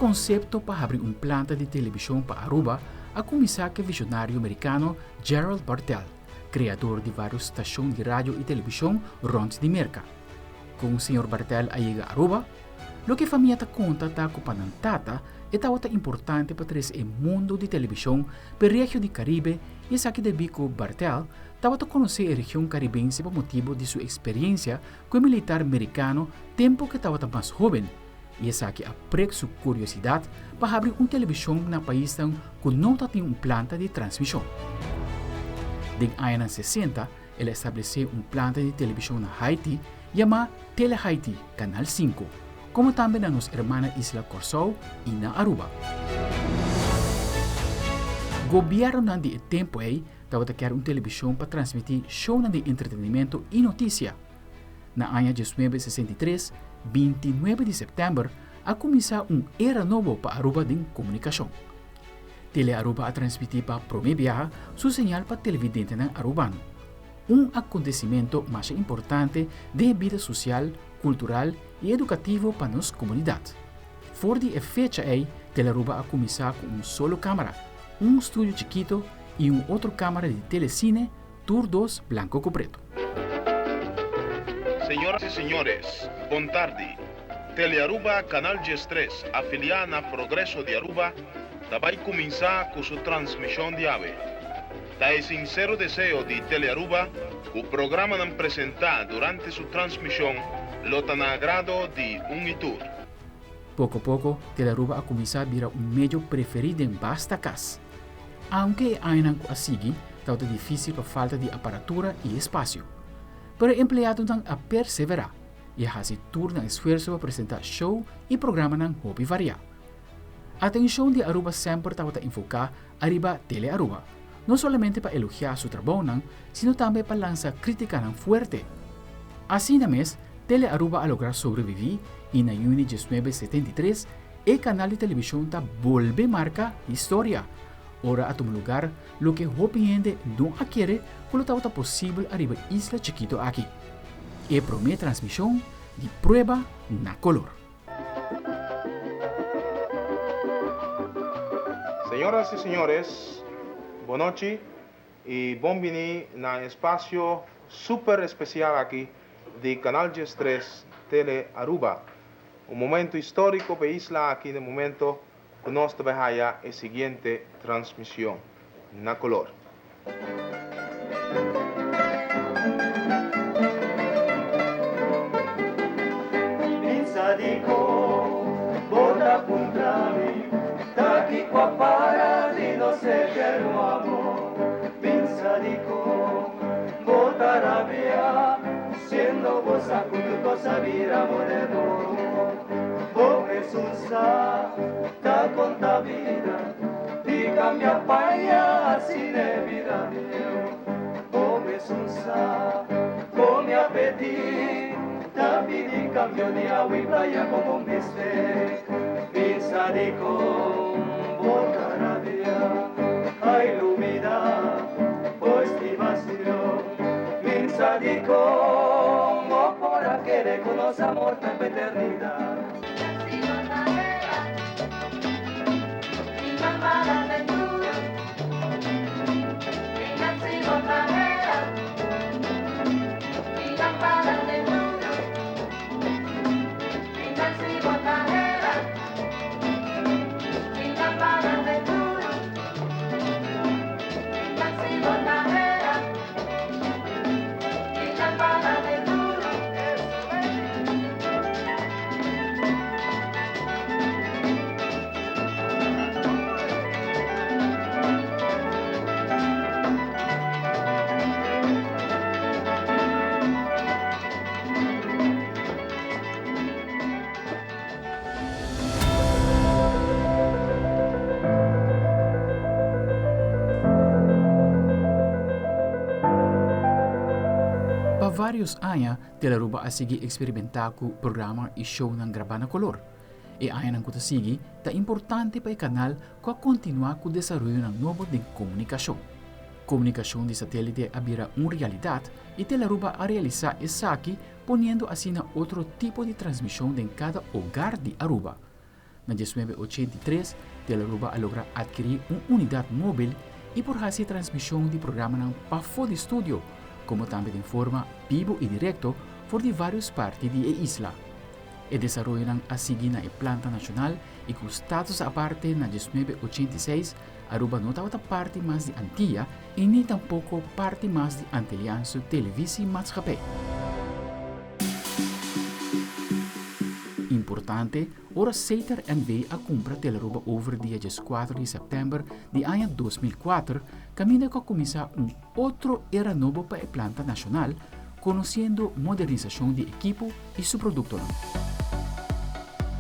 konsepto pa habri un planta di televishon pa Aruba a kuminsá ku e vishonario merikano Gerald Bartel, kreador di vários stashon di radio i televishon rònt di Merka. Kon señor Bartel a yega Aruba? Loke e famia ta konta ta ku pa nan tata e tabata importante pa trese e mundu di televishon p'e regio di Karibe i esaki debí ku Bartel tabata konosé e region karibense pa motibu di su eksperiensia ku e militar merikano tempu ku e tabata mas hóben i esaki a prek su kuriosidat pa habri un televishon na paisnan ku no ta tin un planta di transmishon. Den añanan sesenta el a establesé un planta di televishon na Haiti yamá Tele Haiti, Kanal sinku, komo tambe na nos hermana isla Kòrsou i na Aruba. Gobièrnunan di e tempu ei tabata kier un televishon pa transmití shownan di entretenimentu i notisia. Na aña diesnuebe 63, 29 di sèptèmber, a kuminsá un era nobo pa Aruba den komunikashon. Tele Aruba a transmití pa promé biaha su señal pa televidentenan arubano. Un akontesimentu masha importante den e bida sosial, kultural i edukativo pa nos komunidat. For di e fecha ei Tele Aruba a kuminsá ku un solo kámara, un studio chikito i un otro kámara di telesine, tur dos blanko ku pretu. Señoras y señores, bon tardi. Telearuba Canal 13, afiliá na Progreso di Aruba, ta bai kuminsá ku su transmishon di awe. Ta e sinsero deseo di Telearuba ku programanan presentá durante su transmishon lo ta na agrado di un i tur. Poko poko, Telearuba a kuminsá bira un medio preferí den basta kas. Aunke e añanan ku a sigui tabata difísil pa falta di aparatura i espasio. Pero e empleadonan a perseverá i a hasi tur nan esfuerso pa presentá show i programanan hopi variá. Atenshon di Aruba semper tabata enfoká ariba Tele Aruba, no solamente pa elogiá su trabounan, sino tambe pa lansa krítikanan fuerte. Asina mes, Tele Aruba a logra sobreviví i na yüni 1973 e kanal di televishon ta bolbe marka historia, ora a tuma lugar loke hopi hende no a kere ku lo tabata posibel ariba isla chikito aki, e promé transmishon di prueba na kolor. Señoras y señores, bonochi y bon bini na espacio super especial aki di Canal 13 Tele Aruba. Un momento historico p'e isla aki na momento cu nos ta bay haya e siguiente transmision na color. Pensa di con bo ta puntra mi, ta kico a para di nos eterno amor. Pensa di con bo ta rabia, siendo bo sa cu tur cos a bira moderno. Bo esun sa ta conta bida, di cambia paña asina e bira bieu. Bo mesun sa con mi apetit ta pidi cambio di awa y playa como un bistec. Bisa di con bo ta rabia, ay lubida bo estimacion. Bisa di con bo por a kere cu nos amor ta pa eternidad. Pa varios aña Telaruba a sigui eksperimentá ku programa i shownan grabá na kolor. E añanan ku ta sigui ta importante pa e kanal ku a kontinuá ku desaroyonan nobo den komunikashon. Komunikashon di satélite a bira un realidat i Telaruba a realisá esaki poniendo asina otro tipo di transmishon den kada hogar di Aruba. Na 1983, Telearuba a logra adkiri un unidad mobil y por haci transmision di programanan pafo di studio, como tambe den forma bibo y directo for di varios parti di e isla. E desaroyonan a sigui na e planta nacional y cu status aparte na 1986, Aruba no tabata parti mas di Antia y ni tampoco parti mas di Antilliaanse Televisie Maatschappij. Importante, ora Setar NV a cumpra Telearuba over dia 14 di september di aña 2004, caminda cu a cuminsa un otro era nobo pa e planta nacional, conociendo modernisacion di ekipo y su productonan.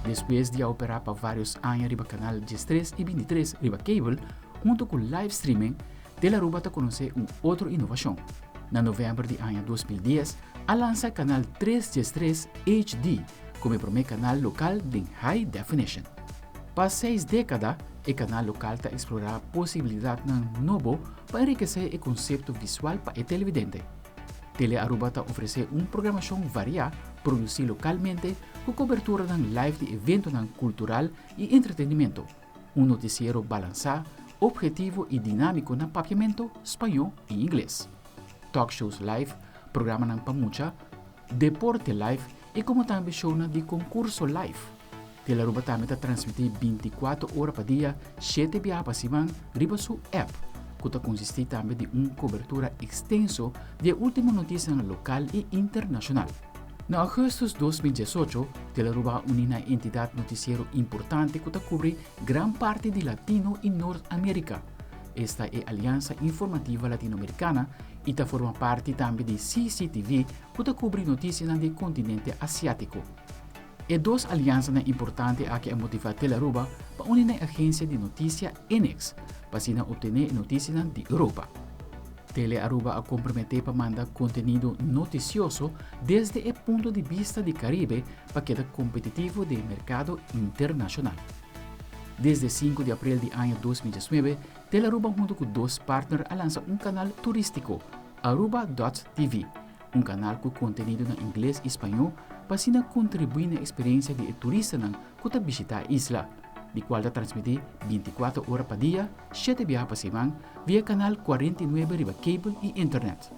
Despues di a opera pa varios aña riba canal 13 y 23 riba cable, hunto cu live streaming, Telearuba ta conoce un otro innovacion. Na november di aña 2010, a lansa canal 313 HD como e prome canal local den high definition. Pa 6 decada, e canal local ta explora posibilidadnan nobo pa enrikece e concepto visual pa e televidente. Telearuba ta ofrece un programacion varia, produci localmente, cu cobertura live di eventonan cultural y entretenimento. Un noticiero balansa, obhetivo y dinamico na papiamento, spaño y ingles. Talk shows live, programanan pa mucha, deporte live y como tambe show di concurso live. Telearuba tambe ta transmiti 24 ora pa dia, 7 dia pa siman, riba su app, cu ta consisti tambe di un cobertura extenso di ultimo noticia local y internacional. Na augustus 2018, Telearuba a uni na entidad noticiero importante cu ta cubri gran parti di Latino y Nort America. Esta ta Alianza Informativa Latinoamericana y ta forma parti tambe di CCTV, cu ta cubri noticia di continente asiatico. E dos aliansanan importante aki a motiva Telearuba pa uni na agencia di noticia Enex, pa asina obtene noticia di Europa. Telearuba a compromete pa manda contenido noticioso desde e punto di bista di Caribe pa keda competitivo den mercado internacional. Desde 5 di april di aña 2019, Telearuba hunto cu dos partner a lansa un canal turistico, Aruba.tv, un canal cu contenido na ingles y spaño pa asina contribui na experiencia di turistanan cu ta bishita e isla, di cual ta transmiti 24 ora pa dia, 7 dia pa siman, via canal 49 riba cable y internet.